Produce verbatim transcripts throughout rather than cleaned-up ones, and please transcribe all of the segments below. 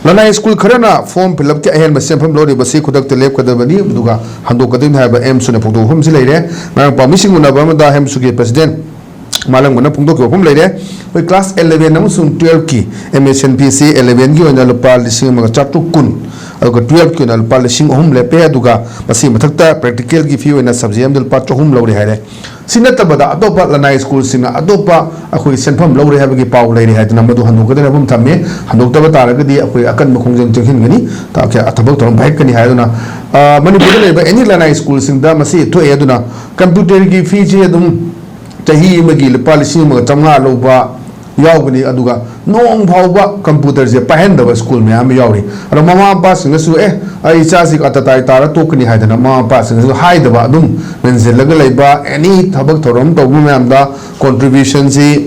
ꯂꯅꯥꯏ school ꯈꯔꯅ form fill ꯑꯞꯀꯤ ꯑꯍꯦꯟꯕ ꯁꯦꯟꯐꯝ ꯂꯧꯔꯤꯕꯁꯤ ꯈꯨꯗꯛꯇ ꯂꯦꯞꯀꯗꯕꯅꯤ, ꯑꯗꯨꯒ ꯍꯟꯗꯣꯛꯀꯗꯕꯅꯤ ꯍꯥꯏꯕ ꯑꯦꯝꯁꯨꯅ ꯐꯣꯡꯗꯣꯛꯄ ꯋꯥꯐꯝꯁꯤ ꯂꯩꯔꯦ꯫ ꯉꯔꯥꯡ ꯄꯥꯎꯃꯤꯁꯤꯡ ꯎꯅꯕ ꯑꯃꯗ ꯑꯦꯝꯁꯨꯒꯤ ꯄ꯭ꯔꯁꯤꯗꯦꯟꯠ ꯃꯥꯂꯪꯕꯅ ꯐꯣꯡꯗꯣꯛꯈꯤꯕ ꯋꯥꯐꯝ ꯂꯩꯔꯦ꯫ ꯑꯩꯈꯣꯏ ꯀ꯭ꯂꯥꯁ ꯑꯦꯂꯦꯚꯦꯟ ꯑꯃꯁꯨꯡ ꯇꯨꯌꯦꯜꯐꯀꯤ ꯑꯦꯝ ꯑꯦꯁ ꯑꯦꯟ ꯄꯤꯁꯤ ꯑꯦꯂꯦꯚꯦꯟꯒꯤ ꯑꯣꯏꯅ ꯂꯨꯄꯥ ꯂꯤꯁꯤꯡ ꯑꯃꯒ ꯆꯥꯇ꯭ꯔꯨꯛ ꯀꯨꯟ, ꯑꯗꯨꯒ ꯇꯨꯌꯦꯜꯐꯀꯤ ꯑꯣꯏꯅ ꯂꯨꯄꯥ ꯂꯤꯁꯤꯡ ꯑꯍꯨꯝ ꯂꯦꯞꯄꯦ, ꯑꯗꯨꯒ ꯃꯁꯤ ꯃꯊꯛꯇ ꯄ꯭ꯔꯦꯛꯇꯤꯀꯦꯜꯒꯤ ꯐꯤ ꯑꯣꯏꯅ ꯁꯕꯖꯦꯛ ꯑꯃꯗ ꯂꯨꯄꯥ ꯆꯍꯨꯝ ꯂꯧꯔꯦ ꯍꯥꯏꯔꯦ꯫ ꯁꯤ ꯅꯠꯇꯕꯗ ꯑꯇꯣꯞꯄ ꯂꯅꯥꯏ ꯁ꯭ꯀꯨꯜꯁꯤꯡꯅ ꯑꯇꯣꯞꯄ ꯑꯩꯈꯣꯏ ꯁꯦꯟꯐꯝ ꯂꯧꯔꯦ ꯍꯥꯏꯕꯒꯤ ꯄꯥꯎ ꯂꯩꯔꯦ ꯍꯥꯏꯗꯨꯅ ꯃꯗꯨ ꯍꯟꯗꯣꯛꯀꯗꯕ ꯋꯥꯐꯝ ꯊꯝꯃꯤ꯫ ꯍꯟꯗꯣꯛꯇꯕ ꯇꯥꯔꯒꯗꯤ ꯑꯩꯈꯣꯏ ꯑꯀꯟꯕ ꯈꯣꯡꯖꯪ ꯆꯪꯁꯤꯟꯒꯅꯤ, ꯊ-, ꯊꯕꯛ ꯊꯧꯔꯝ ꯄꯥꯏꯈꯠꯀꯅꯤ ꯍꯥꯏꯗꯨꯅ, ꯑ, ꯃꯅꯤꯄꯨꯔꯗ ꯂꯩꯔꯤꯕ ꯑꯦꯅꯤ ꯂꯅꯥꯏ ꯁ꯭ꯀꯨꯜꯁꯤꯡꯗ ꯃꯁꯤ ꯊꯣꯛꯑꯦ꯫ ꯑꯗꯨꯅ ꯀꯝꯄ꯭ꯌꯨꯇꯔꯒꯤ ꯐꯤꯁꯤ ꯑꯗꯨꯝ ꯆꯍꯤ ꯑꯃꯒꯤ ꯂꯨꯄꯥ ꯂꯤꯁꯤꯡ ꯑꯃꯒ ꯆꯥꯝꯃꯉꯥ ꯂꯧꯕ ꯌꯥꯎꯒꯅꯤ, ꯑꯗꯨꯒ ꯅꯣꯡ ꯐꯥꯎꯕ ꯀꯝꯄ꯭ꯌꯨꯇꯔꯁꯦ ꯄꯥꯏꯍꯟꯗꯕ ꯁ꯭ꯀꯨꯜ ꯃꯌꯥꯝ ꯑꯃ ꯌꯥꯎꯔꯤ꯫ ꯑꯗꯣ ꯃꯃꯥ ꯃꯄꯥꯁꯤꯡꯅꯁꯨ, "ꯑꯦ, ꯑꯩ ꯏꯆꯥꯁꯤ ꯑꯇꯇꯥꯏ ꯇꯥꯔ ꯇꯣꯛꯀꯅꯤ" ꯍꯥꯏꯗꯅ ꯃꯃꯥ ꯃꯄꯥꯁꯤꯡꯅꯁꯨ ꯍꯥꯏꯗꯕ, ꯑꯗꯨꯝ ꯃꯦꯟꯁꯤꯜꯂꯒ ꯂꯩꯕ, ꯑꯦꯅꯤ ꯊꯕꯛ ꯊꯧꯔꯝ ꯇꯧꯕ ꯃꯌꯥꯝꯗ ꯀꯣꯟꯇ꯭ꯔꯤꯕ꯭ꯌꯨꯁꯟꯁꯤ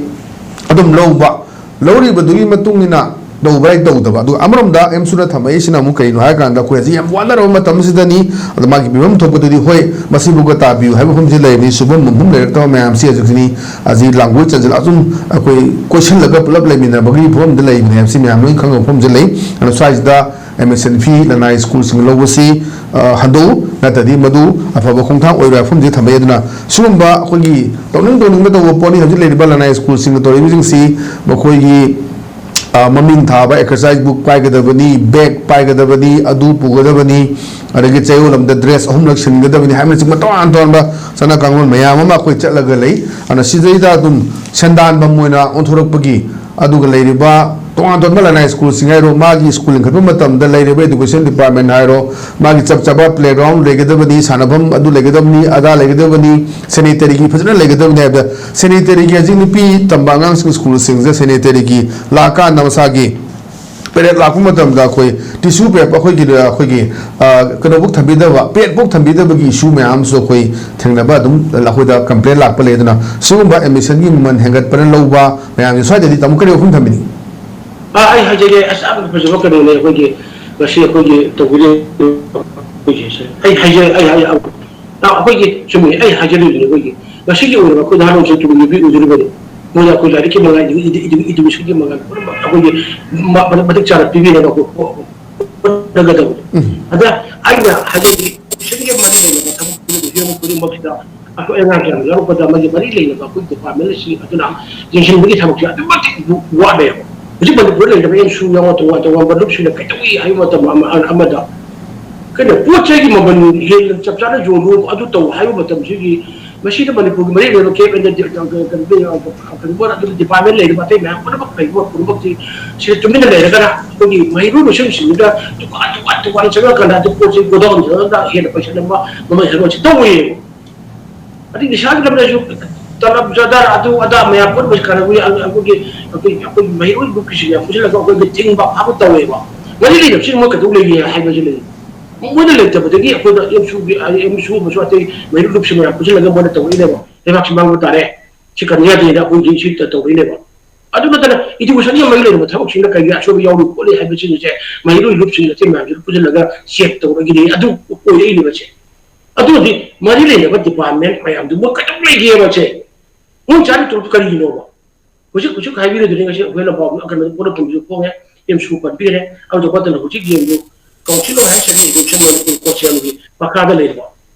ꯑꯗꯨꯝ ꯂꯧꯕ, ꯂꯧꯔꯤꯕꯗꯨꯒꯤ ꯃꯇꯨꯡ ꯏꯟꯅ ꯇꯧꯕ꯭ꯔꯥ ꯇꯧꯗꯕ꯫ ꯑꯗꯨꯒ ꯑꯃꯔꯣꯝꯗ ꯑꯦꯝꯁꯨꯅ ꯊꯝꯃꯛꯏꯁꯤꯅ ꯑꯃꯨꯛ ꯀꯩꯅꯣ ꯍꯥꯏ ꯀꯥꯟꯗ, ꯑꯩꯈꯣꯏ ꯍꯧꯖꯤꯛ ꯌꯥꯝ ꯋꯥꯅꯔꯕ ꯃꯇꯝꯁꯤꯗꯅꯤ, ꯑꯗ ꯃꯥꯒꯤ ꯄꯤꯐꯝ ꯊꯣꯛꯄꯗꯨꯗꯤ, ꯍꯣꯏ, ꯃꯁꯤꯕꯨꯒ ꯇꯥꯕꯤꯌꯨ ꯍꯥꯏꯕ ꯃꯐꯝꯁꯤ ꯂꯩꯕꯅꯤ, ꯁꯨꯐꯝ ꯅꯣꯝꯐꯝ ꯂꯩꯔꯛꯇꯕ ꯃꯌꯥꯝꯁꯤ ꯍꯧꯖꯤꯛꯁꯤꯅꯤ, ꯑꯁꯤ ꯂꯥꯡꯒꯣꯏ ꯆꯟꯁꯤꯜꯂ ꯑꯗꯨꯝ ꯑꯩꯈꯣꯏ ꯀꯣꯏꯁꯤꯜꯂꯒ ꯄꯨꯂꯞ ꯂꯩꯃꯤꯟꯅꯕꯒꯤ ꯐꯤꯕꯝꯗ ꯂꯩꯕꯅꯤ ꯍꯥꯏꯕꯁꯤ ꯃꯌꯥꯝ ꯂꯣꯏ ꯈꯪꯕ ꯃꯐꯝꯁꯤ ꯂꯩ꯫ ꯑꯗꯨꯅ ꯁ꯭ꯋꯥꯏꯁꯤꯗ ꯑꯦꯝ ꯑꯦꯁ ꯑꯦꯟ ꯐꯤ ꯂꯅꯥꯏ ꯁ꯭ꯀꯨꯜꯁꯤꯡ ꯂꯧꯕꯁꯤ, ꯑ, ꯍꯟꯗꯣꯛꯎ, ꯅꯠꯇ꯭ꯔꯗꯤ ꯃꯗꯨ ꯑꯐꯕ ꯈꯣꯡꯊꯥꯡ ꯑꯣꯏꯔꯣꯏ ꯍꯥꯏꯕ ꯃꯐꯝꯁꯤ ꯊꯝꯃꯛꯑꯦ꯫ ꯑꯗꯨꯅ ꯁꯤꯒꯨꯝꯕ ꯑꯩꯈꯣꯏꯒꯤ ꯇꯧꯅꯤꯡ ꯇꯧꯅꯤꯡꯕ ꯇꯧꯕ ꯄꯣꯠꯅꯤ꯫ ꯍꯧꯖꯤꯛ ꯂꯩꯔꯤꯕ ꯂꯅꯥꯏ ꯁ꯭ꯀꯨꯜꯁꯤꯡꯅ ꯇꯧꯔꯤꯕꯁꯤꯡꯁꯤ ꯃꯈꯣꯏꯒꯤ, ꯑ, ꯃꯃꯤꯡ ꯊꯥꯕ ꯑꯦꯛꯁꯔꯁꯥꯏꯁ ꯕꯨꯛ ꯄꯥꯏꯒꯗꯕꯅꯤ, ꯕꯦꯒ ꯄꯥꯏꯒꯗꯕꯅꯤ, ꯑꯗꯨ ꯄꯨꯒꯗꯕꯅꯤ, ꯑꯗꯒꯤ ꯆꯌꯣꯜ ꯑꯃꯗ ꯗ꯭ꯔꯦꯁ ꯑꯍꯨꯝꯂꯛ ꯁꯤꯟꯒꯗꯕꯅꯤ ꯍꯥꯏꯕꯅꯆꯤꯡꯕ ꯇꯣꯉꯥꯟ ꯇꯣꯉꯥꯟꯕ ꯆꯠꯅ ꯀꯥꯡꯂꯣꯟ ꯃꯌꯥꯝ ꯑꯃ ꯑꯩꯈꯣꯏ ꯆꯠꯂꯒ ꯂꯩ꯫ ꯑꯗꯨꯅ ꯁꯤꯗꯩꯗ ꯑꯗꯨꯝ ꯁꯦꯟꯗꯥꯟꯐꯝ ꯑꯣꯏꯅ ꯑꯣꯟꯊꯣꯔꯛꯄꯒꯤ, ꯑꯗꯨꯒ ꯂꯩꯔꯤꯕ ꯇꯣꯉꯥꯟ ꯇꯣꯉꯥꯟꯕ ꯂꯅꯥꯏ ꯁ꯭ꯀꯨꯜꯁꯤꯡ ꯍꯥꯏꯔꯣ, ꯃꯥꯒꯤ ꯁ꯭ꯀꯨꯜ ꯂꯤꯡꯈꯠꯄ ꯃꯇꯝꯗ ꯂꯩꯔꯤꯕ ꯏꯗꯨꯀꯦꯁꯟ ꯗꯤꯄꯥꯔꯠꯃꯦꯟ ꯍꯥꯏꯔꯣ, ꯃꯥꯒꯤ ꯆꯞ ꯆꯥꯕ ꯄ꯭ꯂꯦꯒ꯭ꯔꯥꯎꯟ ꯂꯩꯒꯗꯕꯅꯤ, ꯁꯥꯟꯅꯐꯝ ꯑꯗꯨ ꯂꯩꯒꯗꯕꯅꯤ, ꯑꯗꯥ ꯂꯩꯒꯗꯕꯅꯤ, ꯁꯦꯅꯤꯇꯔꯤꯒꯤ ꯐꯖꯅ ꯂꯩꯒꯗꯕꯅꯤ ꯍꯥꯏꯕꯗ, ꯁꯦꯅꯤꯇꯔꯤꯒꯤ ꯍꯧꯖꯤꯛ ꯅꯨꯄꯤ ꯇꯝꯕ ꯑꯉꯥꯡꯁꯤꯡ ꯁ꯭ꯀꯨꯜꯁꯤꯡꯁꯤꯗ ꯁꯦꯅꯤꯇꯔꯤꯒꯤ ꯂꯥꯛꯀꯥꯟꯗ ꯃꯁꯥꯒꯤ ꯄꯦꯔꯦꯗ ꯂꯥꯛꯄ ꯃꯇꯝꯗ ꯑꯩꯈꯣꯏ ꯇꯤꯁꯨ ꯄꯦꯄꯔ, ꯑꯩꯈꯣꯏꯒꯤ, ꯑꯩꯈꯣꯏꯒꯤ, ꯑ, ꯀꯩꯅꯣꯐꯧ ꯊꯝꯕꯤꯗꯕ, ꯄꯦꯗꯐꯧ ꯊꯝꯕꯤꯗꯕꯒꯤ ꯏꯁꯨ ꯃꯌꯥꯝ ꯑꯃꯁꯨ ꯑꯩꯈꯣꯏ ꯊꯦꯡꯅꯕ ꯑꯗꯨꯝ ꯑꯩꯈꯣꯏꯗ ꯀꯝꯄ꯭ꯂꯦꯟ ꯂꯥꯛꯄ ꯂꯩ꯫ ꯑꯗꯨꯅ ꯁꯤꯒꯨꯝꯕ ꯑꯦꯗꯃꯤꯁꯟꯒꯤ ꯃꯃꯜ ꯍꯦꯟꯒꯠꯄꯅ ꯂꯧꯕ ꯃꯌꯥꯝꯁꯦ ꯁ꯭ꯋꯥꯏꯗꯗꯤ ꯇꯥꯃꯣ ꯀꯔꯤ ꯋꯥꯐꯝ ꯊꯝꯕꯤꯅꯤꯡꯉꯤ? ꯑꯥ, ꯑꯩ ꯍꯥꯏꯖꯒꯦ, ꯑꯁ, ꯌꯥꯝꯅ ꯐꯖꯕ ꯀꯩꯅꯣꯅꯦ ꯑꯩꯈꯣꯏꯒꯤ ꯉꯁꯤ ꯑꯩꯈꯣꯏꯒꯤ ꯇꯧꯕꯤꯔꯤꯕ ꯑꯩꯈꯣꯏꯒꯤꯁꯦ꯫ ꯑꯩ ꯍꯥꯏꯖ-, ꯑꯩ, ꯑꯩ, ꯑꯩꯈꯣꯏꯒꯤ ꯆꯨꯝꯃꯤ, ꯑꯩ ꯍꯥꯏꯖꯔꯤꯕꯅꯤ, ꯑꯩꯈꯣꯏꯒꯤ ꯉꯁꯤꯒꯤ ꯑꯣꯏꯅ ꯑꯩꯈꯣꯏ ꯅꯍꯥꯔꯣꯜꯁꯤꯡ ꯇꯨꯡꯒꯤ ꯅꯨꯄꯤ ꯑꯣꯏꯖꯔꯤꯕꯅꯤ꯫ ꯃꯣꯏꯗ ꯑꯩꯈꯣꯏ ꯂꯥꯏꯔꯤꯛꯀꯤ ꯃꯉꯥꯜ, ꯏꯗꯨ-, ꯏꯗꯨ-, educationꯒꯤ ꯃꯉꯥꯜ ꯄꯨꯝꯅꯃꯛ ꯑꯩꯈꯣꯏꯒꯤ ꯃ-, ꯃ-, ꯃꯇꯤꯛ ꯆꯥꯅ ꯄꯤꯕꯤꯅꯕ ꯍꯣꯠꯅꯒꯗꯕꯅꯤ꯫ ꯎꯝ꯫ ꯑꯗ ꯑꯩꯅ ꯍꯥꯏꯖꯅꯤꯡꯉꯤ, educationꯒꯤ ꯃꯔꯤ ꯂꯩꯅꯕ ꯊꯕꯛ ꯈꯨꯗꯤꯡꯃꯛ, ꯍꯤꯔꯝ ꯈꯨꯗꯤꯡꯃꯛꯁꯤꯗ ꯑꯩꯈꯣꯏ ꯑꯉꯥꯡꯁꯤꯡ ꯌꯥꯎꯔꯛꯄꯗ ꯃꯥꯒꯤ ꯃꯔꯤ ꯂꯩꯅꯕ ꯑꯩꯈꯣꯏ departmentꯁꯤꯡ ꯑꯗꯨꯅ ꯌꯦꯡꯁꯤꯟꯕꯒꯤ ꯊꯕꯛꯁꯦ ꯑꯗꯨꯛꯀꯤ ꯃꯇꯤꯛ ꯋꯥꯠꯂꯦꯕ꯫ ꯍꯧꯖꯤꯛ ꯃꯅꯤꯄꯨꯔꯗ ꯂꯩꯔꯤꯕ ꯑꯦꯝꯁꯨ ꯌꯥꯎꯅ ꯇꯣꯉꯥꯟ ꯇꯣꯉꯥꯟꯕ ꯂꯨꯞꯁꯤꯡꯅ ꯀꯩꯗꯧꯏ ꯍꯥꯏꯕ ꯃꯇꯝ ꯑꯃ, ꯑꯃꯗ ꯀꯩꯅꯣ, ꯄꯣꯠ ꯆꯩꯒꯤ ꯃꯃꯜ ꯍꯦꯟꯅ ꯆꯞ ꯆꯥꯅ ꯌꯣꯜꯂꯨ, ꯑꯗꯨ ꯇꯧ ꯍꯥꯏꯕ ꯃꯇꯝꯁꯤꯒꯤ ꯃꯁꯤꯗ ꯃꯅꯤꯄꯨꯔꯒꯤ ꯃꯔꯤ ꯂꯩꯅꯕ ꯀꯦꯞ ꯑꯦꯟ ꯀꯩꯅꯣ, ꯑꯗꯨꯒꯤ department ꯂꯩꯔꯤꯕ ꯑꯇꯩ ꯃꯌꯥꯝ ꯄꯨꯝꯅꯃꯛ ꯂꯩꯔꯤꯕ ꯄꯨꯝꯅꯃꯛꯁꯤ ꯁꯤꯗ ꯇꯨꯃꯤꯟꯅ ꯂꯩꯔꯒꯅ ꯑꯩꯈꯣꯏꯒꯤ ꯃꯍꯩꯔꯣꯏ ꯂꯣꯏꯁꯪꯁꯤꯡꯁꯤꯗ ꯗꯨꯀꯥꯟ, ꯗꯨꯀꯥꯟ, ꯗꯨꯀꯥꯟ ꯆꯪꯉꯀꯥꯟꯗ ꯑꯗꯨ ꯄꯣꯠ ꯆꯩ ꯒꯣꯗꯥꯎꯟ ꯆꯪꯉꯒ ꯍꯦꯟꯅ ꯄꯩꯁꯟꯅꯕ ꯃꯃꯜ ꯍꯦꯟꯒꯠꯄꯁꯤ ꯇꯧꯋꯦꯕ꯫ ꯑꯗꯩ ꯅꯤꯁꯥꯒꯤ ꯂꯝꯗꯁꯨ ꯇꯂꯕ ꯆꯥꯗꯥ ꯑꯗꯨ ꯑꯗꯥ ꯃꯌꯥꯝ ꯄꯨꯝꯅꯃꯛ ꯀꯥꯟꯅꯕ ꯑꯩꯈꯣꯏꯒꯤ, ꯑꯩꯈꯣꯏꯒꯤ, ꯑꯩꯈꯣꯏꯒꯤ ꯃꯍꯩꯔꯣꯏ ꯒ꯭ꯔꯨꯞꯀꯤꯁꯤꯡ ꯌꯥꯝ ꯄꯨꯟꯁꯤꯜꯂꯒ ꯑꯩꯈꯣꯏꯒꯤ ꯊꯤꯡꯕ ꯐꯥꯕ ꯇꯧꯋꯦꯕ꯫ ꯃꯔꯤ ꯂꯩꯅꯕꯁꯤꯡ ꯃꯣꯏ ꯀꯩꯗꯧ ꯂꯩꯒꯦ ꯍꯥꯏꯕꯁꯤ ꯂꯩ꯫ ꯃꯣꯏꯅ ꯂꯩꯇꯕꯗꯒꯤ ꯑꯩꯈꯣꯏꯗ ꯑꯦꯝꯁꯨꯒꯤ, ꯑꯦꯝꯁꯨ ꯑꯃꯁꯨ ꯑꯇꯩ ꯃꯍꯩꯔꯣꯏ ꯒ꯭ꯔꯨꯞꯁꯤꯡ ꯃꯌꯥꯝ ꯄꯨꯟꯁꯤꯜꯂꯒ ꯃꯣꯏꯅ ꯇꯧꯔꯛꯏꯅꯦꯕ꯫ ꯂꯩꯕꯥꯛꯁꯤ ꯃꯥꯡꯕ ꯇꯥꯔꯦ, ꯁꯤ ꯀꯟꯕ ꯌꯥꯗꯦꯅ ꯑꯩꯈꯣꯏꯒꯤ ꯁꯤ ꯇꯧꯔꯛꯏꯅꯦꯕ꯫ ꯑꯗꯨ ꯅꯠꯇꯅ educationꯒ ꯃꯔꯤ ꯂꯩꯅꯕ ꯊꯕꯛꯁꯤꯡꯗ ꯀꯩꯒꯤ ꯑꯁꯣꯏꯕ ꯌꯥꯎꯔꯤ ꯈꯣꯠꯂꯤ ꯍꯥꯏꯕꯁꯤꯡꯁꯦ ꯃꯍꯩꯔꯣꯏ ꯒ꯭ꯔꯨꯞꯁꯤꯡ ꯑꯇꯩ ꯃꯌꯥꯝꯁꯤꯅ ꯄꯨꯟꯁꯤꯜꯂꯒ check ꯇꯧꯔꯒꯗꯤ ꯑꯗꯨ ꯑꯣꯏꯔꯛꯏꯅꯦꯕ ꯁꯦ꯫ ꯑꯗꯨꯗꯤ ꯃꯔꯤ ꯂꯩꯅꯕ department ꯃꯌꯥꯝꯗꯨ ꯃꯣꯏ ꯀꯩꯗꯧ ꯂꯩꯒꯦꯕ ꯁꯦ? ꯃꯣꯏ ꯆꯥꯔꯤ ꯇꯧꯔꯤꯗꯨ ꯀꯔꯤꯒꯤꯅꯣꯕ? ꯍꯧꯖꯤꯛ, ꯍꯧꯖꯤꯛ ꯍꯥꯏꯕꯤꯔꯗꯨꯅꯤ ꯉꯁꯤ ꯑꯩꯈꯣꯏ ꯂꯝꯄꯥꯛ ꯀꯩꯅꯣ ꯄꯣꯠ ꯑꯗꯨꯝꯁꯨ ꯐꯣꯡꯉꯦ, ꯑꯦꯝꯁꯨ ꯄꯟꯕꯤꯔꯦ, ꯑꯗꯨ ꯈꯛꯇꯅ ꯍꯧꯖꯤꯛ ꯌꯦꯡꯉꯨ, Council of Higher Secondary Education Manipur ꯀꯣꯟꯁꯦꯜꯒꯤ ꯃꯈꯥꯗ ꯂꯩꯔꯤꯕ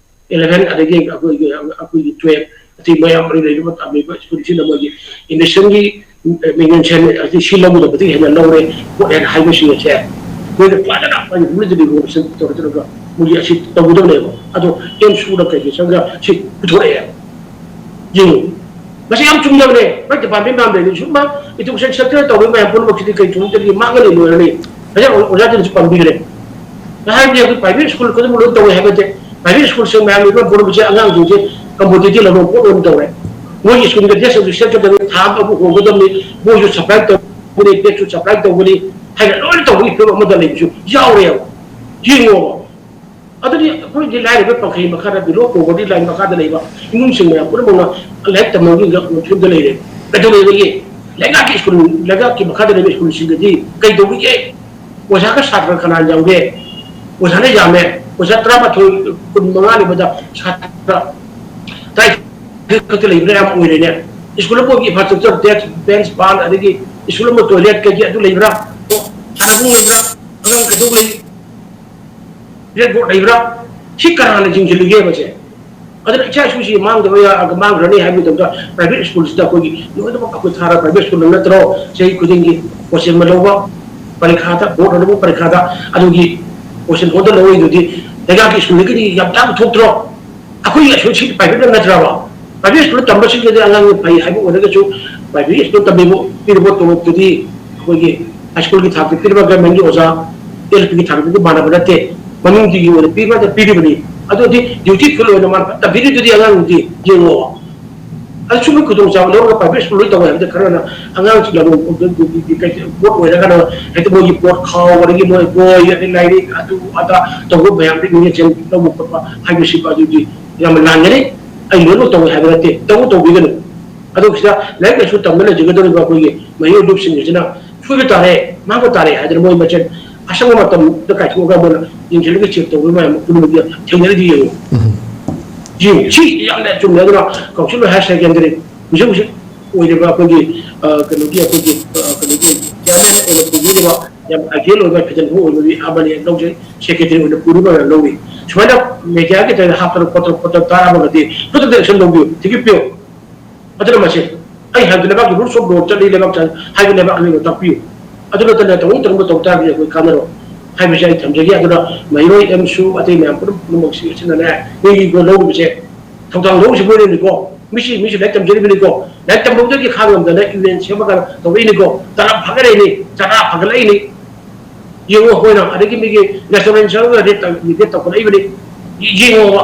eleven ꯑꯗꯒꯤ ꯑꯩꯈꯣꯏꯒꯤ, ꯑꯩꯈꯣꯏꯒꯤ twelve ꯑꯇꯩ ꯃꯌꯥꯝ ꯑꯃ ꯂꯩꯔꯤꯕ ꯇꯝꯂꯤꯕ ꯁ꯭ꯀꯨꯜꯁꯤꯡꯗ ꯃꯣꯏꯒꯤ admissionꯒꯤ ꯃꯤꯡꯖꯟꯁꯦ ꯑꯁꯤ ꯁꯤ ꯂꯧꯒꯗꯕꯗꯒꯤ ꯍꯦꯟꯅ ꯂꯧꯔꯦ ꯈꯣꯠꯂꯦꯅ ꯍꯥꯏꯕꯁꯤꯡ ꯑꯁꯦ ꯃꯣꯏꯅ ꯐꯖꯅ ꯃꯣꯏꯒꯤ rules and regulation ꯇꯧꯔ ꯇꯧꯔꯒ ꯃꯣꯏꯒꯤ ꯑꯁꯤ ꯇꯧꯒꯗꯕꯅꯦꯕ꯫ ꯑꯗꯣ ꯑꯦꯝꯁꯨꯅ ꯀꯩꯒꯤ ꯆꯪꯉꯒ ꯁꯤ ꯄꯨꯊꯣꯔꯛꯑꯦ? ꯌꯦꯡꯉꯨ, ꯃꯁꯤ ꯌꯥꯝ ꯆꯨꯝꯗꯕꯅꯦ꯫ ꯃꯣꯏ department ꯃꯌꯥꯝ ꯂꯩꯔꯤ, ꯁꯨꯝꯕ education sector ꯇꯧꯔꯤꯕ ꯃꯌꯥꯝ ꯄꯨꯝꯅꯃꯛꯁꯤꯗꯤ ꯀꯩ ꯊꯣꯛꯇ꯭ꯔꯗꯤ ꯃꯥꯡꯉꯅꯤ, ꯂꯣꯏꯔꯅꯤ꯫ ꯉꯁꯥꯏ ꯑꯣꯖꯥꯗꯨꯅꯁꯨ ꯄꯟꯕꯤꯈ꯭ꯔꯦ꯫ ꯍꯥꯏꯕꯗꯤ ꯑꯩꯈꯣꯏ private school ꯈꯨꯗꯤꯡꯃꯛ ꯂꯣꯏ ꯇꯧꯋꯦ ꯍꯥꯏꯕ ꯅꯠꯇꯦ꯫ Private school ꯁꯤꯡ ꯃꯌꯥꯝ ꯂꯩꯕ ꯄꯨꯝꯅꯃꯛꯁꯦ ꯑꯉꯥꯡꯁꯤꯡꯁꯦ competitive ꯂꯧꯕ ꯄꯣꯠ ꯑꯣꯏꯅ ꯇꯧꯔꯦ꯫ ꯃꯣꯏꯒꯤ ꯁ꯭ꯀꯨꯜꯒꯤ dress ꯑꯗꯨ ꯁꯦꯠꯀꯗꯕꯅꯤ, ꯊꯥ ꯑꯃꯕꯨ ꯍꯣꯡꯒꯗꯕꯅꯤ, ꯕꯣꯏꯁꯨ supply ꯇꯧꯒꯅꯤ, ꯕꯦꯒꯁꯨ supply ꯇꯧꯒꯅꯤ ꯍꯥꯏꯅ ꯂꯣꯏꯅ ꯇꯧꯕꯒꯤ ꯐꯤꯕꯝ ꯑꯃꯗ ꯂꯩꯕꯁꯨ ꯌꯥꯎꯔꯦꯕ꯫ ꯌꯦꯡꯉꯣꯕ꯫ ꯑꯗꯨꯗꯤ ꯑꯩꯈꯣꯏꯗꯤ ꯂꯥꯏꯔꯕ ꯄꯟꯈꯩ ꯃꯈꯥꯗ, below poverty line ꯃꯈꯥꯗ ꯂꯩꯕ ꯏꯃꯨꯡꯁꯤꯡ ꯃꯌꯥꯝ ꯄꯨꯝꯅꯃꯛꯅ ꯂꯥꯏꯔꯤꯛ ꯇꯝꯕꯒꯤ ꯐꯤꯕꯝꯗ ꯂꯩꯔꯦ꯫ ꯀꯩꯗꯧꯔꯤꯕꯒꯦ? ꯂꯩꯉꯥꯛꯀꯤ ꯁ꯭ꯀꯨꯜ, ꯂꯩꯉꯥꯛꯀꯤ ꯃꯈꯥꯗ ꯂꯩꯕ ꯁ꯭ꯀꯨꯜꯁꯤꯡꯗꯗꯤ ꯀꯩꯗꯧꯔꯤꯒꯦ? ꯑꯣꯖꯥꯒ ꯁꯥꯇ꯭ꯔ ꯀꯅꯥ ꯌꯥꯝꯒꯦ? ꯑꯣꯖꯥꯅ ꯌꯥꯝꯃꯦ꯫ ꯑꯣꯖꯥ ꯇꯔꯥꯃꯥꯊꯣꯏ, ꯀꯨꯟ ꯃꯉꯥ ꯂꯩꯕꯗ ꯁꯥꯇ꯭ꯔ ꯇꯔꯥꯅꯤꯊꯣꯏ ꯈꯛꯇ ꯂꯩꯕꯅ ꯌꯥꯝ ꯑꯣꯏꯔꯦꯅꯦ꯫ ꯁ꯭ꯀꯨꯜ ꯑꯃꯒꯤ ꯏꯟꯐ꯭ꯔꯥꯁ꯭ꯇ꯭ꯔꯛꯆꯔ, ꯗꯦꯁ꯭ꯛ, ꯕꯦꯟꯆ, ꯄꯥꯟ, ꯑꯗꯒꯤ ꯁ꯭ꯀꯨꯜ ꯑꯃ ꯇꯣꯏꯂꯦꯠ ꯀꯩꯀꯩ ꯑꯗꯨ ꯂꯩꯕ꯭ꯔꯥ? ꯑꯣ, ꯁꯥꯟꯅꯕꯨꯡ ꯂꯩꯕ꯭ꯔꯥ? ꯑꯉꯥꯡ ꯀꯩꯗꯧ ꯂꯩ? ꯕ꯭ꯂꯦꯛꯕꯣꯔꯗ ꯂꯩꯕ꯭ꯔꯥ? ꯁꯤ ꯀꯅꯥꯅ ꯌꯦꯡꯁꯤꯜꯂꯤꯒꯦ ꯃꯁꯦ? ꯑꯗꯨꯅ ꯏꯆꯥ ꯏꯁꯨꯁꯤ ꯃꯥꯡꯗꯕ ꯌꯥ-, ꯃꯥꯡꯈ꯭ꯔꯅꯤ ꯍꯥꯏꯕ ꯃꯇꯝꯗ ꯄ꯭ꯔꯥꯏꯚꯦꯠ ꯁ꯭ꯀꯨꯜꯁꯤꯗ ꯑꯩꯈꯣꯏꯒꯤ ꯂꯣꯏꯅꯃꯛ ꯑꯩꯈꯣꯏ ꯊꯥꯔ ꯄ꯭ꯔꯥꯏꯚꯦꯠ ꯁ꯭ꯀꯨꯜ ꯅꯠꯇ꯭ꯔꯣ? ꯆꯍꯤ ꯈꯨꯗꯤꯡꯒꯤ ꯀꯣꯆꯤꯡ ꯑꯃ ꯂꯧꯕ, ꯄꯔꯤꯈꯥꯗ, ꯕꯣꯔꯗ ꯑꯅꯧꯕ ꯄꯔꯤꯈꯥꯗ ꯑꯗꯨꯒꯤ ꯀꯣꯆꯤꯡ ꯍꯣꯜꯗ ꯂꯧꯔꯤꯗꯨꯗꯤ ꯂꯩꯉꯥꯛꯀꯤ ꯁ꯭ꯀꯨꯜꯗꯒꯤꯗꯤ ꯌꯥꯝ ꯇꯥꯡꯅ ꯊꯣꯛꯇ꯭ꯔꯣ? ꯑꯩꯈꯣꯏꯒꯤ ꯑꯁꯣꯏ ꯁꯤ ꯄ꯭ꯔꯥꯏꯚꯦꯠꯅ ꯅꯠꯇ꯭ꯔꯕ? ꯄ꯭ꯔꯥꯏꯚꯦꯠ ꯁ꯭ꯀꯨꯜꯗ ꯇꯝꯕꯁꯤꯡꯗꯗꯤ ꯑꯉꯥꯡꯒꯤ ꯐꯩ ꯍꯥꯏꯕ ꯑꯣꯏꯔꯒꯁꯨ ꯄ꯭ꯔꯥꯏꯚꯦꯠ ꯁ꯭ꯀꯨꯜꯗ ꯇꯝꯕꯤꯕ ꯄꯤꯔꯤꯕ ꯇꯣꯂꯣꯞꯇꯨꯗꯤ ꯑꯩꯈꯣꯏꯒꯤ ꯍꯥꯏ ꯁ꯭ꯀꯨꯜꯒꯤ ꯊꯥꯛꯇ ꯄꯤꯔꯤꯕ ꯒꯃꯦꯟꯒꯤ ꯑꯣꯖꯥ ꯑꯦꯜ ꯄꯤꯒꯤ ꯊꯥꯛꯇꯗꯤ ꯃꯥꯟꯅꯕ ꯅꯠꯇꯦ꯫ ꯃꯃꯤꯡꯗꯨꯒꯤ ꯑꯣꯏꯅ ꯄꯤꯕꯗ ꯄꯤꯔꯤꯕꯅꯤ꯫ ꯑꯗꯨꯗꯤ ꯗ꯭ꯌꯨꯇꯤ ꯐꯨꯜ ꯑꯣꯏꯅ ꯃꯥꯅ ꯇꯝꯕꯤꯔꯤꯗꯨꯗꯤ ꯑꯉꯥꯡꯗꯨꯗꯤ ꯌꯦꯡꯉꯣ꯫ ꯑꯗꯨ ꯁꯨꯝꯕ ꯈꯨꯗꯣꯡꯆꯥꯕ ꯂꯧꯔꯒ ꯄ꯭ꯔꯥꯏꯚꯦꯠ ꯁ꯭ꯀꯨꯜ ꯂꯣꯏ ꯇꯧꯋꯦ ꯍꯥꯏꯕꯗ ꯈꯔꯅ ꯑꯉꯥꯡꯁꯤꯡ ꯂꯝꯂꯣꯡ ꯕꯣꯠ ꯑꯣꯏꯔꯒꯅ ꯍꯦꯛꯇ ꯃꯣꯏꯒꯤ ꯄꯣꯠ ꯈꯥꯎ, ꯑꯗꯒꯤ ꯃꯣꯏ ꯕꯣꯏ, ꯑꯗꯩ ꯂꯥꯏꯔꯤꯛ, ꯑꯗꯨ ꯑꯗꯥ ꯇꯧꯕ ꯃꯌꯥꯝꯗꯨ ꯃꯤꯡ ꯆꯦꯟ ꯂꯧꯕ ꯈꯣꯠꯄ ꯍꯥꯏꯕꯁꯤ ꯑꯗꯨꯗꯤ ꯌꯥꯝꯅ ꯂꯥꯟꯒꯅꯤ꯫ ꯑꯩ ꯂꯣꯏꯅꯃꯛ ꯇꯧꯋꯦ ꯍꯥꯏꯕ ꯅꯠꯇꯦ, ꯇꯧꯕ ꯇꯧꯕꯤꯒꯅꯨ꯫ ꯑꯗꯨ ꯁꯤꯗ ꯂꯥꯏꯔꯤꯛ ꯂꯥꯏꯁꯨ ꯇꯝꯕ ꯂꯩꯖꯒꯗꯧꯔꯤꯕ ꯑꯩꯈꯣꯏꯒꯤ ꯃꯍꯩꯔꯣꯏ ꯂꯨꯞꯁꯤꯡ ꯑꯁꯤꯅ ꯁꯣꯏꯕ ꯇꯥꯔꯦ, ꯃꯥꯡꯕ ꯇꯥꯔꯦ ꯍꯥꯏꯗꯅ ꯃꯣꯏ ꯃꯁꯦꯟ ꯑꯁꯪꯕ ꯃꯇꯝꯗ ꯀꯥꯏꯊꯣꯛꯑꯒ ꯃꯣꯏꯅ ꯌꯦꯡꯁꯤꯜꯂꯒ ꯆꯦꯛ ꯇꯧꯕ ꯃꯌꯥꯝ ꯄꯨꯝꯅꯃꯛꯇ ꯊꯦꯡꯅꯔꯤꯗꯤ ꯌꯦꯡꯉꯨ꯫ ꯎꯝ꯫ ꯌꯦꯡꯉꯨ, ꯁꯤ ꯌꯥꯝꯅ ꯆꯨꯝꯃꯦ꯫ ꯑꯗꯨꯅ ꯀꯥꯎꯟꯁꯤꯜ ꯍꯥꯌꯔ ꯁꯦꯀꯦꯟꯗꯔꯤ ꯍꯧꯖꯤꯛ ꯍꯧꯖꯤꯛ ꯑꯣꯏꯔꯤꯕ ꯑꯩꯈꯣꯏꯒꯤ, ꯑ, ꯀꯩꯅꯣꯒꯤ, ꯑꯩꯈꯣꯏꯒꯤ, ꯑ, ꯀꯩꯅꯣꯒꯤ ꯆꯤꯌꯔꯃꯦꯟ ꯑꯣꯏꯅ ꯄꯨꯕꯤꯔꯤꯕ ꯌꯥꯝ ꯑꯥꯏꯗꯤꯌꯦꯜ ꯑꯣꯏꯕ ꯐꯖꯅ ꯑꯣꯏꯕ ꯃꯤ ꯑꯃꯅꯤ ꯂꯧꯖꯩ꯫ ꯁꯦꯀ꯭ꯔꯦꯇꯔꯤ ꯑꯣꯏꯅ ꯄꯨꯔꯤꯕ ꯑꯃ ꯂꯧꯔꯤ꯫ ꯁꯨꯃꯥꯏꯅ ꯃꯦꯗꯤꯌꯥꯒꯤ ꯇꯧꯔꯒ ꯍꯥꯞꯇꯅ ꯈꯣꯠꯇꯅ ꯈꯣꯠꯇꯅ ꯇꯥꯔꯝꯃꯒꯗꯤ ꯈꯨꯗꯛꯇ ꯑꯦꯛꯁꯟ ꯂꯧꯕꯤꯌꯨ, ꯊꯤꯒꯠꯄꯤꯌꯨ꯫ ꯑꯗꯨꯅ ꯃꯁꯤ ꯑꯩ ꯍꯥꯏꯕꯗꯤ ꯂꯩꯕꯥꯛꯀꯤ rules of law ꯆꯠꯂꯤ, ꯂꯩꯕꯥꯛ ꯆꯠ-, ꯍꯥꯏꯕ ꯂꯩꯕꯥꯛ ꯑꯃꯒ ꯇꯥꯛꯄꯤꯌꯨ꯫ ꯑꯗꯨ ꯅꯠꯇꯅ ꯇꯧꯅꯤꯡ ꯇꯧꯅꯤꯡꯕ ꯇꯧ ꯇꯥꯔꯒꯗꯤ ꯑꯩꯈꯣꯏ ꯀꯥꯟꯅꯔꯣꯏ ꯍꯥꯏꯕꯁꯤ ꯑꯩ ꯊꯝꯖꯒꯦ꯫ ꯑꯗꯨꯅ ꯃꯍꯩꯔꯣꯏ ꯑꯃꯁꯨ ꯑꯇꯩ ꯃꯌꯥꯝ ꯄꯨꯝꯅꯃꯛ ꯄꯨꯝꯅꯃꯛꯁꯤ ꯑꯁꯤꯅꯅꯦ, ꯃꯤꯒꯤ ꯂꯧꯔꯤꯕꯁꯦ ꯊꯧꯗꯥꯡ ꯂꯧꯔꯤꯁꯤ ꯃꯣꯏꯅꯅꯤꯀꯣ꯫ ꯃꯤꯁꯤ, ꯃꯤꯁꯤ ꯂꯥꯏꯔꯤꯛ ꯇꯝꯖꯔꯤꯕꯅꯤꯀꯣ꯫ ꯂꯥꯏꯔꯤꯛ ꯇꯝꯕꯗꯒꯤ ꯈꯥꯡ ꯉꯝꯗꯅ ꯌꯨꯅꯤꯌꯟ ꯁꯦꯝꯃꯒ ꯇꯧꯔꯛꯏꯅꯤꯀꯣ꯫ ꯇꯔꯥ ꯐꯒꯠꯂꯛꯏꯅꯤ, ꯆꯔꯥ ꯐꯒꯠꯂꯛꯏꯅꯤ꯫ ꯌꯦꯡꯉꯣ, ꯑꯩꯈꯣꯏꯅ ꯑꯗꯒꯤ ꯃꯤꯒꯤ ꯔꯦꯁꯇꯨꯔꯦꯟ ꯆꯪꯉꯒ ꯔꯦꯠ ꯇꯧ-, ꯔꯦꯠ ꯇꯧꯈꯠꯂꯛꯏꯕꯅꯤ꯫ ꯌꯦꯡꯉꯣꯕ꯫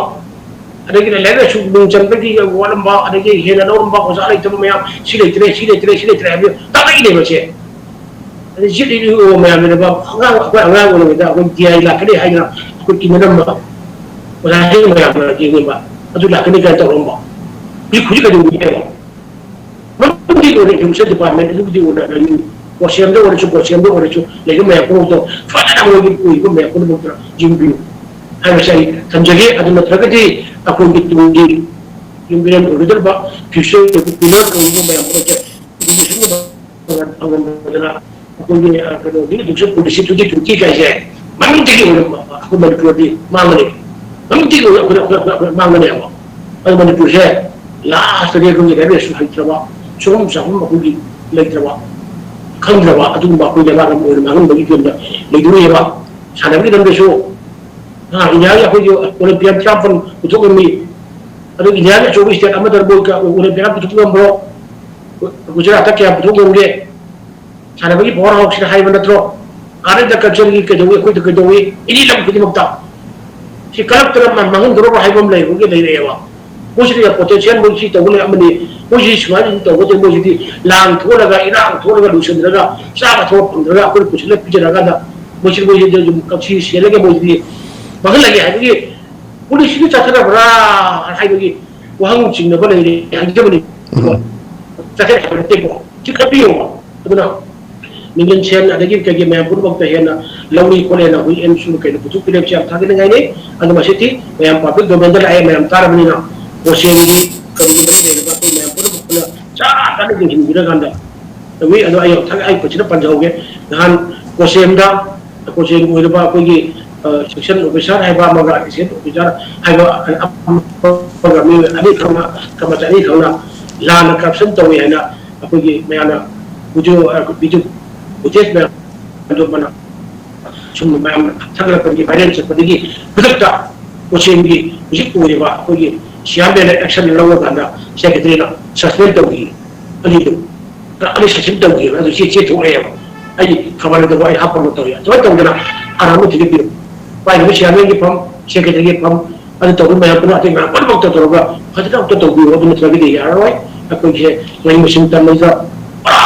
ꯑꯗꯒꯤ ꯂꯥꯏꯔꯤꯛ ꯂꯥꯏꯁꯨ ꯃꯤꯡ ꯆꯟꯕꯒꯤ ꯋꯥꯠꯂꯝꯕ, ꯑꯗꯒꯤ ꯍꯦꯟꯅ ꯂꯧꯔꯝꯕ ꯑꯣꯖꯥ ꯂꯩꯇꯕ ꯃꯌꯥꯝ, ꯁꯤ ꯂꯩꯇ꯭ꯔꯦ, ꯁꯤ ꯂꯩꯇ꯭ꯔꯦ, ꯁꯤ ꯂꯩꯇ꯭ꯔꯦ ꯍꯥꯏꯕꯗꯨ ꯇꯥꯛꯂꯛꯏꯅꯦꯕ ꯁꯦ꯫ ꯑꯗꯩ ꯖꯤꯠ ꯏ ꯑꯣ ꯃꯌꯥꯝꯗꯨꯅꯦꯕ, ꯑꯉꯥꯡ, ꯑꯩꯈꯣꯏ ꯑꯉꯥꯡ ꯑꯣꯏꯔꯤꯉꯩꯗ ꯑꯩꯈꯣꯏ ꯗꯤ ꯑꯥꯏ ꯂꯥꯛꯀꯅꯤ ꯍꯥꯏꯗꯅ ꯑꯩꯈꯣꯏ ꯀꯤꯅꯔꯝꯕ, ꯑꯣꯖꯥꯁꯤꯡ ꯃꯌꯥꯝꯅ ꯌꯦꯡꯉꯤꯕ, ꯑꯗꯨ ꯂꯥꯛꯀꯅꯤ ꯀꯥꯏꯅ ꯇꯧꯔꯝꯕ꯫ ꯍꯧꯖꯤꯛ, ꯍꯧꯖꯤꯛ ꯀꯩꯗꯧꯔꯤꯒꯦꯕ? ꯃꯔꯝꯗꯤ ꯑꯣꯏꯅ education department ꯑꯗꯨꯕꯨꯗꯤ ꯑꯣꯏꯅ ꯂꯩ, ꯀꯣꯁꯦꯝꯗ ꯑꯣꯏꯔꯁꯨ, ꯀꯣꯁꯦꯝꯗ ꯑꯣꯏꯔꯁꯨ ꯂꯩꯕ ꯃꯌꯥꯝ ꯄꯨꯝꯅꯃꯛꯇꯣ ꯐꯖꯅ ꯃꯣꯏꯒꯤ ꯑꯣꯏꯕ ꯃꯌꯥꯝ ꯄꯨꯝꯅꯃꯛꯇ ꯌꯦꯡꯕꯤꯌꯨ ꯍꯥꯏꯕꯁꯦ ꯑꯩ ꯊꯝꯖꯒꯦ꯫ ꯑꯗꯨ ꯅꯠꯇ꯭ꯔꯒꯗꯤ ꯑꯩꯈꯣꯏꯒꯤ ꯇꯨꯡꯒꯤ ꯌꯨꯝꯕꯤꯔꯦꯟ ꯑꯣꯏꯒꯗꯧꯔꯤꯕ future ꯄꯤꯂꯔ ꯑꯣꯏꯔꯤꯕ ꯃꯌꯥꯝ ꯑꯃꯁꯦ ꯏꯗꯨꯀꯦꯁꯟꯒꯤ ꯐꯪꯍꯟꯕꯗꯅ ꯑꯩꯈꯣꯏꯒꯤ, ꯑ, ꯀꯩꯅꯣꯒꯤ education policy twenty twenty ꯀꯥꯏꯁꯦ ꯃꯅꯨꯡꯗꯒꯤ ꯑꯣꯏꯅ ꯑꯩꯈꯣꯏ ꯃꯅꯤꯄꯨꯔꯗꯤ ꯃꯥꯡꯒꯅꯤ꯫ ꯃꯅꯨꯡꯗꯒꯤ ꯑꯣꯏꯅ ꯑꯩꯈꯣꯏ, ꯑꯩꯈꯣꯏ, ꯑꯩꯈꯣꯏ ꯃꯥꯡꯒꯅꯦꯕ꯫ ꯑꯗꯨ ꯃꯅꯤꯄꯨꯔꯁꯦ ꯂꯥꯁꯇꯗꯤ ꯑꯩꯈꯣꯏꯒꯤ ꯂꯥꯏꯔꯤꯛ ꯂꯥꯏꯁꯨ ꯍꯩꯇ꯭ꯔꯕ, ꯁꯨꯐꯝ ꯆꯥꯐꯝ ꯑꯩꯈꯣꯏꯒꯤ ꯂꯩꯇ꯭ꯔꯕ, ꯈꯪꯗ꯭ꯔꯕ ꯑꯗꯨꯒꯨꯝꯕ ꯑꯩꯈꯣꯏ ꯂꯩꯕꯥꯛ ꯑꯃ ꯑꯣꯏꯅ ꯃꯥꯡꯍꯟꯕꯒꯤ ꯐꯤꯕꯝꯗ ꯂꯩꯗꯧꯔꯤꯑꯕ꯫ ꯁꯥꯟꯅꯕꯒꯤ ꯂꯝꯗꯁꯨ, ꯑ, ꯏꯟꯗꯤꯌꯥꯒꯤ ꯑꯩꯈꯣꯏꯒꯤ Olympian ꯇꯔꯥꯃꯥꯄꯜ ꯄꯨꯊꯣꯛ ꯉꯝꯃꯤ꯫ ꯑꯗꯨ ꯏꯟꯗꯤꯌꯥꯒꯤ ꯑꯆꯧꯕ state ꯑꯃꯗ ꯃꯣꯏ ꯀ-, Olympian ꯄꯨꯊꯣꯛ ꯉꯝꯕ꯭ꯔꯣ? ꯒꯨ-, ꯒꯨꯖꯔꯥꯠꯇ ꯀꯌꯥ ꯄꯨꯊꯣꯛ ꯉꯝꯒꯦ? ꯁꯥꯟꯅꯕꯒꯤ power houseꯅ ꯍꯥꯏꯕ ꯅꯠꯇ꯭ꯔꯣ? ꯑꯥꯔꯠ ꯑꯦꯟ ꯀꯜꯆꯔꯒꯤ ꯀꯩꯗꯧꯏ, ꯑꯩꯈꯣꯏꯗ ꯀꯩꯗꯧꯏ? ꯑꯦꯅꯤ ꯂꯝ ꯈꯨꯗꯤꯡꯃꯛꯇ꯫ ꯁꯤ ꯀꯔꯞꯇꯅ ꯃꯥ-, ꯃꯥꯡꯍꯟꯗꯣꯔꯕ ꯍꯥꯏꯕ ꯑꯃ ꯂꯩꯕꯒꯤ ꯂꯩꯔꯛꯑꯦꯕ꯫ ꯃꯣꯏꯁꯤꯗꯤ ꯌꯥꯝ potential, ꯃꯣꯏ ꯁꯤ ꯇꯧꯕ ꯂꯩ ꯑꯃꯅꯤ꯫ ꯃꯣꯏꯁꯤ ꯁꯨꯃꯥꯏꯅ ꯁꯨꯝ ꯇꯧꯒꯗꯦ, ꯃꯣꯏꯁꯤꯗꯤ ꯂꯥꯡ ꯊꯣꯛꯍꯜꯂꯒ, ꯏꯔꯥꯡ ꯊꯣꯛꯍꯜꯂꯒ, ꯂꯨꯁꯟꯗ꯭ꯔꯒ, ꯆꯥꯕ ꯊꯛꯄ ꯐꯪꯗ꯭ꯔꯒ ꯑꯩꯈꯣꯏꯅ ꯄꯨꯁꯤꯜꯂ ꯄꯤꯖꯔꯀꯥꯟꯗ ꯃꯣꯏꯁꯤ, ꯃꯣꯏꯁꯤꯗꯤ ꯑꯗꯨꯝ ꯀꯛꯁꯤ ꯁꯦꯜꯂꯒ ꯃꯣꯏꯁꯤꯗꯤ ꯃꯥꯡꯍꯜꯂꯒꯦ ꯍꯥꯏꯕꯒꯤ policyꯗꯨ ꯆꯠꯊꯅꯕ꯭ꯔꯥ ꯍꯥꯏꯕꯒꯤ ꯋꯥꯍꯪ ꯆꯤꯡꯅꯕ ꯂꯩꯔꯦ ꯍꯥꯏꯖꯕꯅꯤ꯫ ꯎꯝ꯫ ꯆꯠꯊꯔꯦ ꯍꯥꯏꯕ ꯅꯠꯇꯦꯀꯣ꯫ ꯁꯤ ꯈꯟꯕꯤꯌꯣꯕ꯫ ꯑꯗꯨꯅ ꯃꯤꯡꯖꯟ ꯁꯦꯟ ꯑꯗꯒꯤ ꯀꯩꯒꯤ ꯃꯌꯥꯝ ꯄꯨꯝꯅꯃꯛꯇ ꯍꯦꯟꯅ ꯂꯧꯅꯤ ꯈꯣꯠꯂꯦꯅ ꯑꯩꯈꯣꯏ ꯑꯦꯝꯁꯨ ꯀꯩꯅꯣ ꯄꯨꯊꯣꯛꯄꯤꯔꯛꯄꯁꯦ ꯌꯥꯝ ꯊꯥꯒꯠꯅꯤꯡꯉꯥꯏꯅꯤ꯫ ꯑꯗꯣ ꯃꯁꯤꯗꯤ ꯃꯌꯥꯝ public domainꯗ ꯂꯥꯛꯑꯦ, ꯃꯌꯥꯝ ꯇꯥꯔꯕꯅꯤꯅ ꯀꯣꯆꯦꯟꯒꯤ ꯀꯔꯤꯒꯤ ꯃꯔꯤ ꯂꯩꯅꯕ ꯑꯩꯈꯣꯏ ꯃꯌꯥꯝ ꯄꯨꯝꯅꯃꯛ ꯄꯨꯟꯅ ꯆꯥ ꯆꯥꯅ ꯌꯦꯡꯁꯤꯟꯕꯤꯔꯀꯥꯟꯗ ꯇꯧꯏ꯫ ꯑꯗꯣ ꯑꯩ ꯌꯥꯝ ꯊꯥꯒꯠ-, ꯑꯩ ꯃꯁꯤꯗ ꯄꯟꯖꯍꯧꯒꯦ꯫ ꯅꯍꯥꯟ ꯀꯣꯆꯦꯟꯗ ꯀꯣꯆꯦꯟꯒꯤ ꯑꯣꯏꯔꯤꯕ ꯑꯩꯈꯣꯏꯒꯤ, ꯑ, section officer ꯍꯥꯏꯕ ꯑꯃꯒ assistant officer ꯍꯥꯏꯕ ꯑꯃꯒ ꯃꯤꯑꯣꯏ ꯑꯅꯤꯈꯛꯅ, ꯀꯔꯃꯆꯥꯔꯤ ꯑꯅꯤꯈꯛꯅ ꯂꯥꯟꯅ corruption ꯇꯧꯏ ꯍꯥꯏꯅ ꯑꯩꯈꯣꯏꯒꯤ ꯃꯌꯥꯝꯅ video, ꯑ, video footage ꯃꯌꯥꯝ ꯑꯗꯨ ꯃꯅ ꯁꯨꯝꯕ ꯃꯌꯥꯝ ꯊꯥꯒꯠꯂꯛꯄꯗꯒꯤ viral ꯆꯠꯄꯗꯒꯤ ꯈꯨꯗꯛꯇ ꯀꯣꯆꯦꯟꯒꯤ ꯍꯧꯖꯤꯛ ꯑꯣꯏꯔꯤꯕ ꯑꯩꯈꯣꯏꯒꯤ chairman action ꯂꯧꯔꯀꯥꯟꯗ secretaryꯅ suspend ꯇꯧꯈꯤ꯫ ꯑꯅꯤꯗꯨ ꯑꯅꯤ suspend ꯇꯧꯈꯤꯕ ꯑꯗꯨ ꯆꯦ, ꯆꯦ ꯊꯣꯛꯂꯛꯑꯦꯕ꯫ ꯑꯩ ꯈꯕꯔꯗꯕꯨ ꯑꯩ ꯍꯥꯞꯄ ꯑꯃ ꯇꯧꯔꯤ꯫ ꯑꯗꯨꯃꯥꯏꯅ ꯇꯧꯗꯅ ꯑꯔꯥꯟꯕ ꯊꯤꯒꯠꯄꯤꯔꯨ꯫ ꯄꯥꯏꯔꯤꯕ chairmanꯒꯤ ꯐꯝ, secretaryꯒꯤ ꯐꯝ, ꯑꯗꯨ ꯇꯧꯕ ꯃꯌꯥꯝ ꯄꯨꯝꯅꯃꯛ ꯑꯇꯩ ꯃꯌꯥꯝ ꯄꯨꯝꯅꯃꯛꯇ ꯇꯧꯔꯒ ꯐꯖꯅ ꯑꯝꯇ ꯇꯧꯕꯤꯌꯨ꯫ ꯑꯗꯨ ꯅꯠꯇ꯭ꯔꯒꯗꯤ ꯌꯥꯔꯔꯣꯏ꯫ ꯑꯩꯈꯣꯏꯁꯦ ꯃꯍꯩ ꯃꯁꯤꯡ ꯇꯝꯕꯗ ꯄꯨꯔꯥ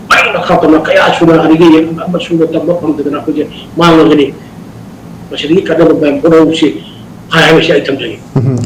ꯃꯔꯝ ꯃꯈꯥ ꯇꯝꯅ ꯀꯌꯥ ꯁꯨꯅ ꯑꯗꯒꯤ ꯑꯃꯁꯨꯡ ꯇꯝꯕ ꯐꯪꯗꯗꯅ ꯑꯩꯈꯣꯏꯁꯦ ꯃꯥꯡꯉꯒꯅꯤ꯫ ꯃꯁꯤꯗꯒꯤ ꯀꯥꯟꯅꯕ ꯃꯌꯥꯝ ꯄꯨꯝꯅꯃꯛꯁꯤ ꯍꯥꯏ ꯍꯥꯏꯕꯁꯤ ꯑꯩ ꯊꯝꯖꯒꯦ꯫ ꯎꯝ꯫